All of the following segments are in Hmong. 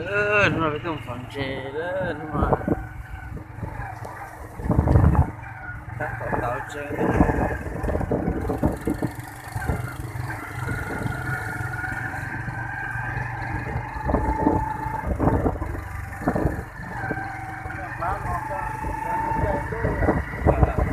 Hnub no peb tuaj mus txhom ntses lawm, hnub no tab tom tawv tsev. Tab tom tuaj mus txog pem peb pem ntses lawm.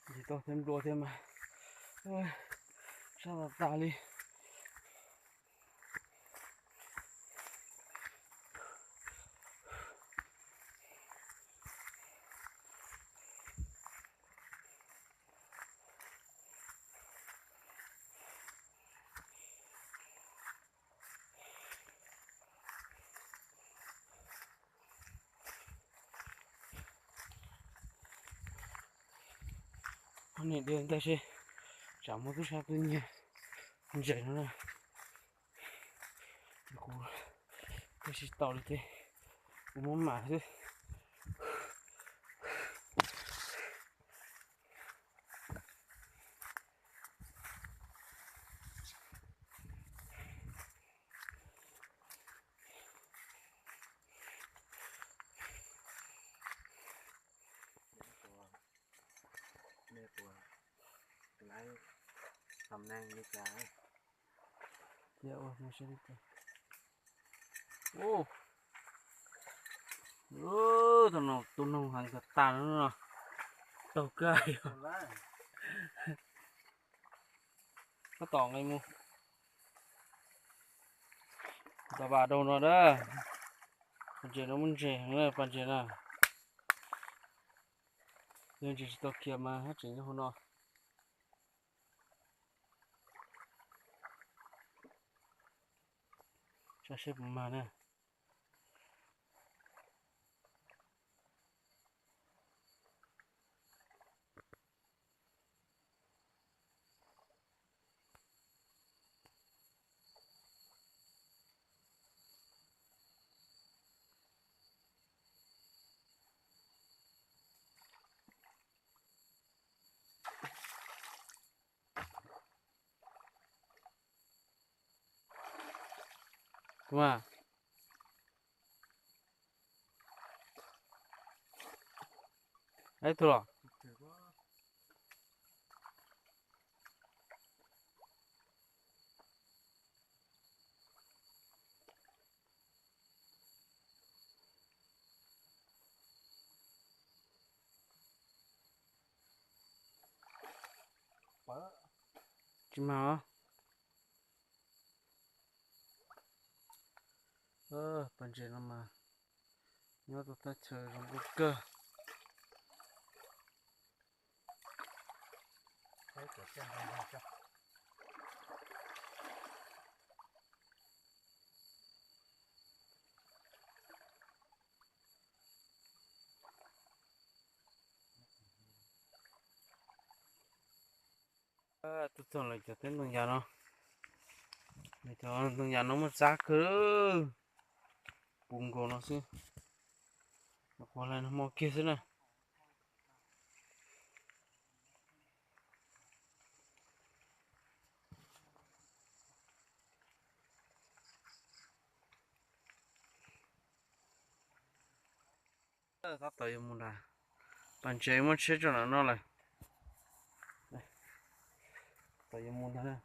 Tsis tau thiab, nplua thiab mas, sab tas tas li. Ob niam txiv ntawd seb tsam muaj tub sab tub nyiag ntses no na. Kuv twb tsis tau li ces kuv muab mam xwb. Nej puas laib xam neej li cas? Ua mus seb li cas. Ub, tus no tus noog heev tag tag no, taug kag yog. Tab tom nqis mus. Tab vam rau no na. Pas ntses no muaj ntses heev na, pas ntses na. Yog ntses tsis tau khiav mas haj tseem nyob hauv no. Saib seb puas mag na. Tus mas, ib tug los. Tsis mag os. Pas ntses no mas nyob rau thaj chaw zoo nkauj kawg. Tuaj txog lawv cov teb ntoo yas no, lawv cov ntoo yas no muaj txab kawg, puv nkaus no xwb, quav hlais nag hmo kiag xwb na. Tab tom yuav mus nrad, pas ntses muab tshiab tso nram no lawm. Tab tom yuav mus ntag.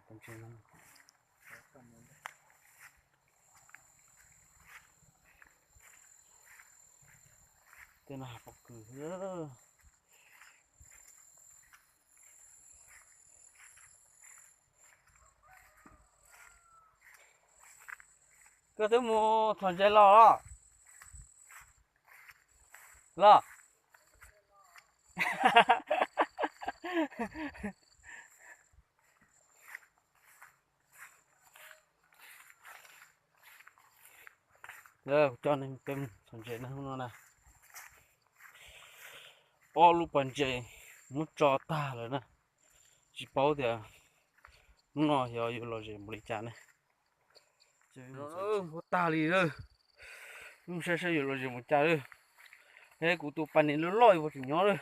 Pas ntses no. Tab tom mus ntag. Tej no pob kws. Koj twb mus txhom ntses los los? Kuv coj nej peb mus txhom ntses na, hnub no na, ob lub pas ntses muab tso tag lawm na. Tsis paub tias hnub no xyov yuav lom zem npaum li cas ne. Ua tag li lawm. Mus saib saib yuav lom zem npaum cas lawm. Es kuv tus pas niam loj loj ua tseem nyob lawm.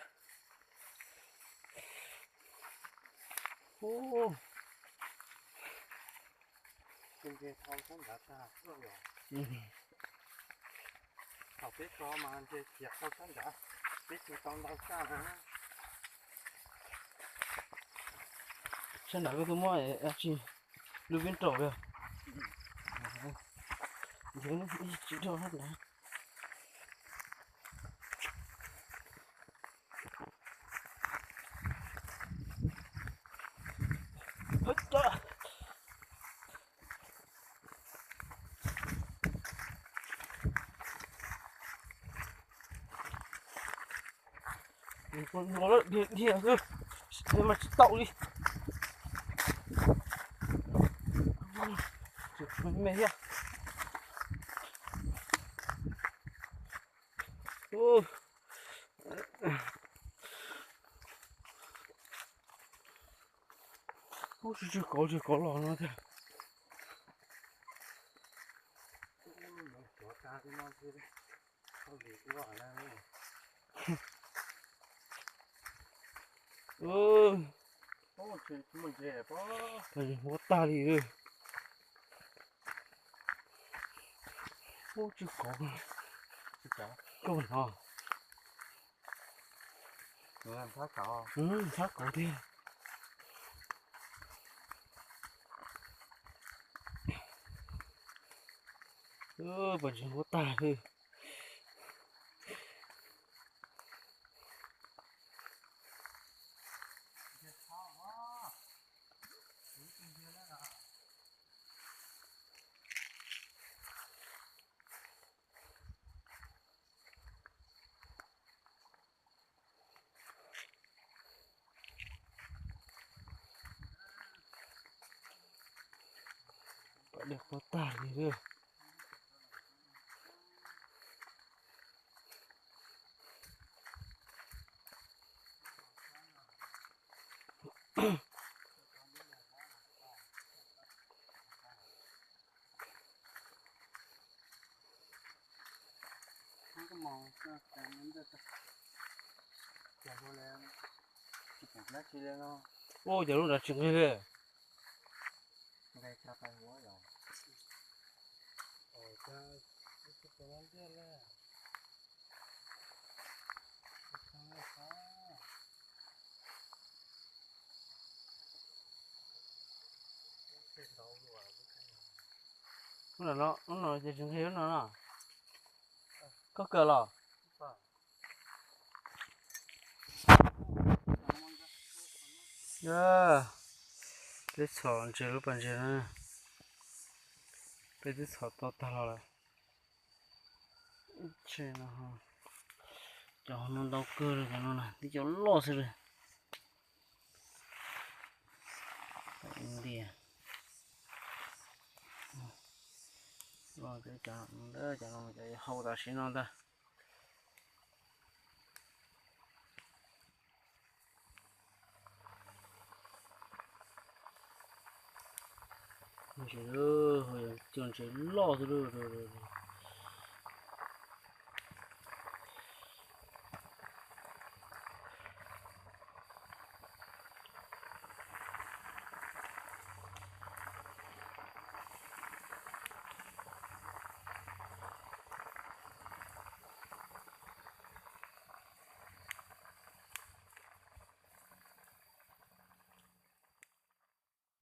Thaum peb tso mas ntshe khiav tau sab nrad, peb tsis tau ntau sab na. Sab nrad koj twb muab dab tsi, lub peb raum yog? Tsis rau sab nrad. Dhia dhia xwb, mas tsis tau li. Me thiab. Ub, tsw tsw kauv tsw kauv los no tiag. Huab tag li. Ub, tsw kauv, kauv no. Ntxhab kauv tiag. Pas ntses huab tag xwb. Pas dej huab tag li. Ua cas lub nrad tsis nqig li. Lub no, lub no ces tsis nqig lub no no. Koj kawm los? Peb txhom ntses lub pas ntses no, peb twb txhom tau tag los lawm. Tsheb no, cov no ntau kawg li, cov no na tib co loj xwb li. India. Loj, cov no cov hau tam sim no ntag. Ntses, cov ntses loj xwb lauj.